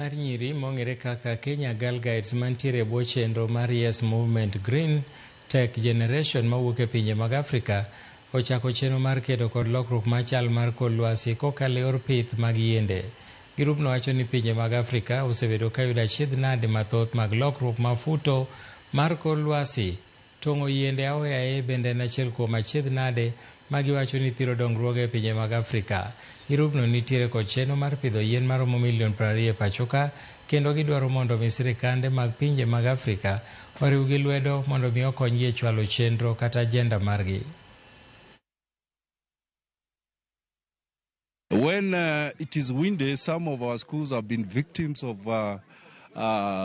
Mar nyiri mong'ere kaka Kenya Girl Guides mantiere e bwo chenro mar Yes Movement Green Tech Generation mawuok e pinje mag Afrika ochako chenro mar kedo kod lokruok mar chal mar kor lwasi kokalo e yor pith mag yiende. Girubno wacho ni pinje mag Afrika osebedo ka yudo achiedh nade mathoth mag lokruok ma futo mar kor lwasi. Tong'o yiende aoyaye bende en achiel kuom achiedh nade ma giwacho ni thiro dongruoge e pinje mag Afrika. Girubno nitiere kod chenro mar pidho yien maromo milion 20 e pachoka kendo gidwaro mondo mi sirikande mag pinje mag Afrika oriwgi lwedo mondo mi okonygi e chwalo chenro kata agenda margi. When it is windy, some of our schools have been victims of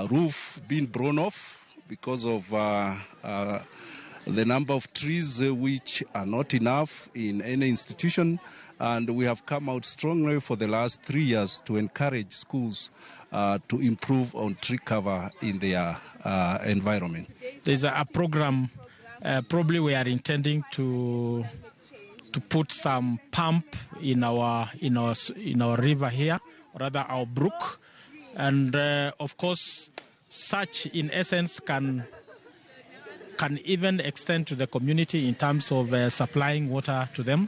roof being blown off because of the number of trees which are not enough in any institution. And we have come out strongly for the last 3 years to encourage schools to improve on tree cover in their environment. There's a program, probably we are intending to put some pump in our river here, or rather our brook, and of course, such in essence can even extend to the community in terms of supplying water to them.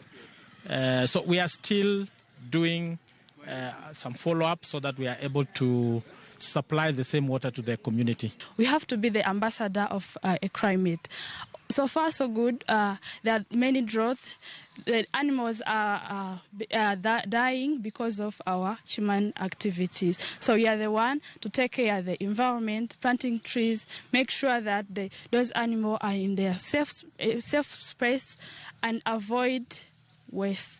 So we are still doing some follow-up so that we are able to supply the same water to the community. We have to be the ambassador of a climate. So far, so good. There are many droughts. The animals are dying because of our human activities. So we are the one to take care of the environment, planting trees, make sure that those animals are in their safe space and avoid waste.